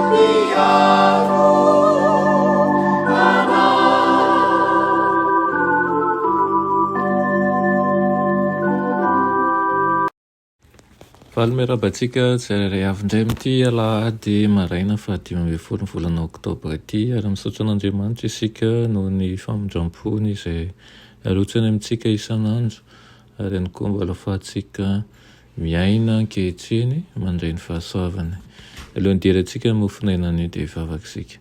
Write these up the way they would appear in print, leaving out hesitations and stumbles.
Mpiaro anay. Faly miarahaba antsika tsirairay avy indray amin'ity alahady maraina faha-15 ny volana oktobra ity ary misaotra an'Andriamanitra isika noho ny famindram-pony izay arotsany amintsika isan'andro ary ihany koa mbola ahafahantsika miaina ankehitriny mandray ny fahasoavany. Alohan'ny hidirantsika ny mofon'aina anio dia hivavaka isika.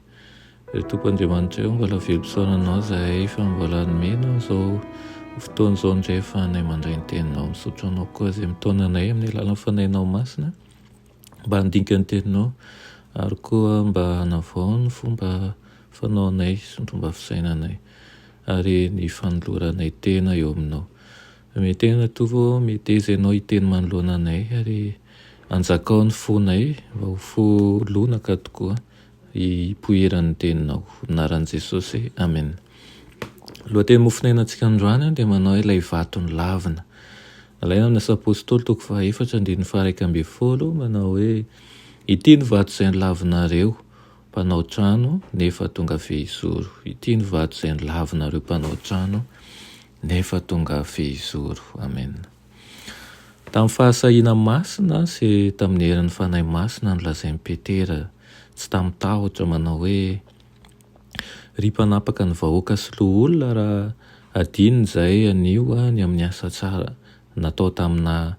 Ry Tompo Andriamanitray o, mbola velom-pisaorana Anao izahay fa mbola nomenao izao fotoana izao indray ahafahanay mandray ny Teninao. Misaotra Anao koa izay mitaona anay amin'ny alalan'ny Fanahinao Masina mba handinika ny Teninao ary koa mba hanavao ny fomba fanaonay sy ny fomba fisainanay ary ny fanoloranay tena eo Aminao. Metena Tompo o, meteza Ianao hiteny manoloana anay ary anjakao ny fonay mba ho fo lonaka tokoa. Hipoiran'ny teninao. Anaran'i Jesosy. Amen. Lohateny mofonainantsika androany dia manao ilay vato nolavina. Nalaina amin'ny Asa Apostoly toko fahaefatra andininy faha-11 manao hoe Ity ny vato izay nolavinareo mpanao trano nefa tonga fehizoro. Ity ny vato izay nolavinareo mpanao trano nefa tonga fehizoro. Amen. Tamin'ny fahasahiana masina sy tamin'ny herin'ny Fanahy Masina nolazain'i Petera, tsy tamin'ny tahotra, manao hoe, Ry mpanapaka ny vahoaka sy loholona, raha hadino izay anio ny amin'ny asa tsara natao tamin'ny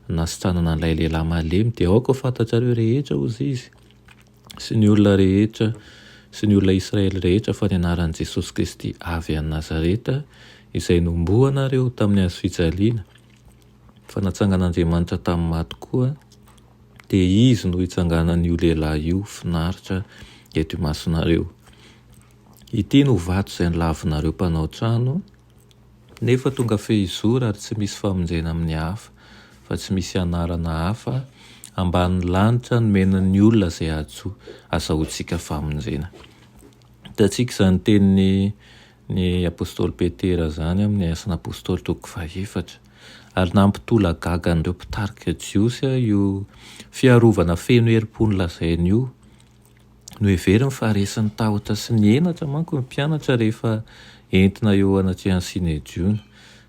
nasitranana an'ilay lehilahy malemy, dia aoka ho fantatrareo rehetra, hozy izy, sy ny olona rehetra sy ny olona Israely rehetra fa ny anaran'i Jesosy Kristy avy any Nazareta, izay nohomboanareo tamin'ny hazo fijaliana, fa natsangan'Andriamanitra tamin'ny maty koa, dia Izy no hitsanganan'io lehilahy io finaritra eto imasonareo. Ity no vato izay nolavinareo mpanao trano, Nefa tonga fehizoro ary tsy misy famonjena amin'ny hafa, fa tsy misy anarana hafa ambanin'ny lanitra nomena ny olona izay azo azahoantsika famonjena. Hitantsika izany tenin'ny ny apostoly Petera izany amin'ny Asan'Apostoly toko fahefatra. Ary nampitolagaga an'ireo mpitarika jiosy io fiarovana feno herim-po nolazainy io. Noheveriny fa resin'ny tahotra sy ny henatra manko ny mpianatra rehefa entina eo anatrehan'ny Synedriona.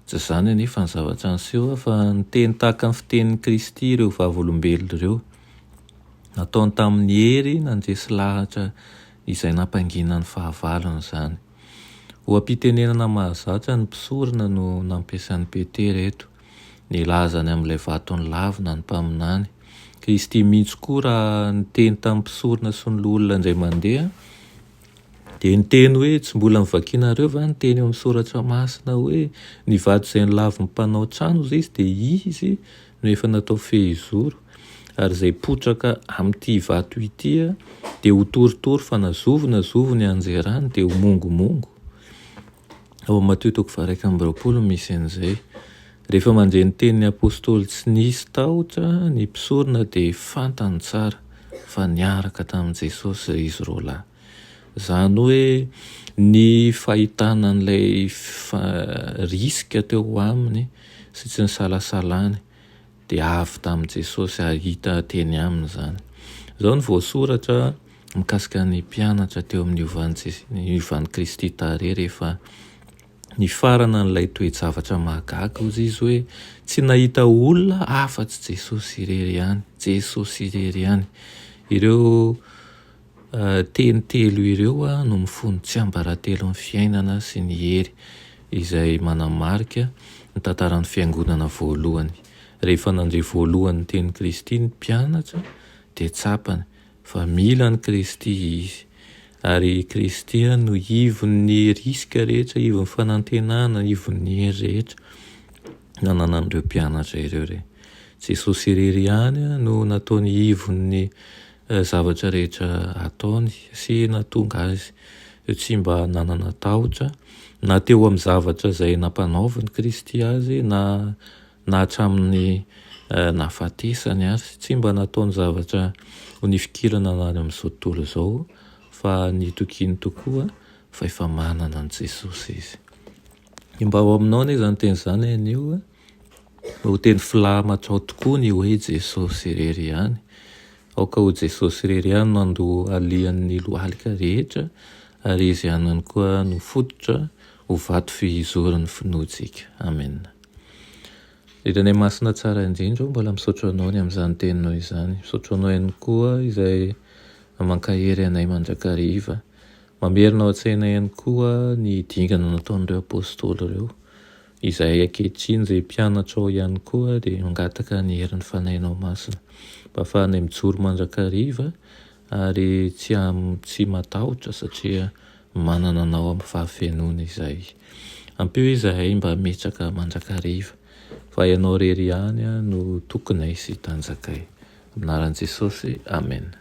Tsy izany anefa ny zavatra niseho fa niteny tahaka ny fitenin'i Kristy ireo vavolombelona ireo. Nataony tamin'ny hery nandresy lahatra izay nampangina ny fahavalony izany. Oha-pitenenana mahazatra ny mpisorona no nampiasain'i Petera eto. Nilaza ny amin'ilay vato nolavina ny mpaminany. Kristy mihitsy koa raha niteny tamin'ny mpisorona sy ny loholona indray mandeha, dia niteny hoe, Tsy mbola novakinareo va ny teny eo amin'ny soratra masina hoe, Ny vato izay nolavin'ny mpanao trano, hozy izy, dia izy no efa natao fehizoro, ary izay potraka amin'ity vato ity dia ho torotoro fa na zovy na zovy ny hanjerany dia ho mongomongo. Ao amin'ny Matio toko faha-21 no misy an'izay. Rehefa mandre ny tenin'ny apostoly tsy nisy tahotra ny mpisorona dia fantany tsara fa niaraka tamin'i Jesosy izy roalahy. Izany hoe ny fahitana an'ilay risque teo aminy sy tsy nisalasalany dia avy tamin'i Jesosy ary hita teny aminy izany. Izao no voasoratra mikasika ny mpianatra teo amin'ny niovan'i Kristy tarehy rehefa nifarana an'ilay toe-javatra mahagaga, hozy izy hoe tsy nahita olona afa-tsy Jesosy irery ihany, Jesosy irery ihany. Ireo Teny telo ireo no mifono tsiambaratelon'ny fiainana sy ny hery izay manamarika ny tantaran'ny Fiangonana voalohany. Rehefa nandre voalohany ny tenin'i Kristy ny mpianatra dia tsapany fa mila an'i Kristy izy. Ary i Kristy no ivon'ny risika rehetra, ivon'ny fanantenana, ivon'ny hery rehetra nananan'ireo mpianatra ireo re. Jesosy irery ihany no nataony ivon'ny zavatra rehetra ataony sy nahatonga azy tsy mba nanana tahotra na teo amin'ny zavatra izay nampanaovin'i Kristy azy na na hatramin'ny nahafatesany ary. Tsy mba nataony zavatra ho nifikirana any amin'izao tontolo izao fa nitokiany tokoa fa efa manana an'i Jesosy izy. Mba ho aminao anie izany teny izany anio e. Ho teny filamatrao tokoa ny hoe Jesosy irery ihany. Aoka ho Jesosy irery ihany no handohalihan'ny lohalika rehetra ary Izy ihany koa no fototra ho vato fihizoran'ny finoantsika. Amena. Ry Renay Masina tsara indrindra o, mbola misaotra Anao ny amin'izany teninao izany. Misaotra Anao ihany koa izay mankahery anay mandrakariva. Mamerina ao an-tsainay ihany koa ny dingana nataon'ireo Apostoly ireo. Izahay ankehitriny izay mpianatra ao ihany koa dia mangataka ny herin'ny Fanahinao Masina mba hahafahanay mijoro mandrakariva ary tsy tsy matahotra satria manana Anao amin'ny fahafenoana izahay. Ampio izahay mba hametraka mandrakariva fa Ianao irery ihany no tokinay sy tanjakay. Amin'ny anaran'i Jesosy, Amena.